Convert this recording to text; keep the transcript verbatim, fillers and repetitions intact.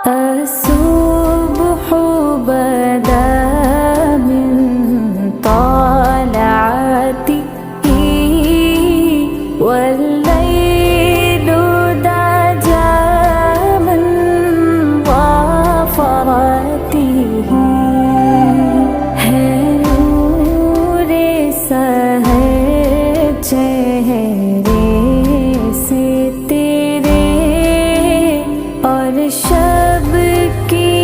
الصبح بدا من طلعته والليل دجى من ظفرته. ہے نور سحر چہرے سے تیرے اور شب کی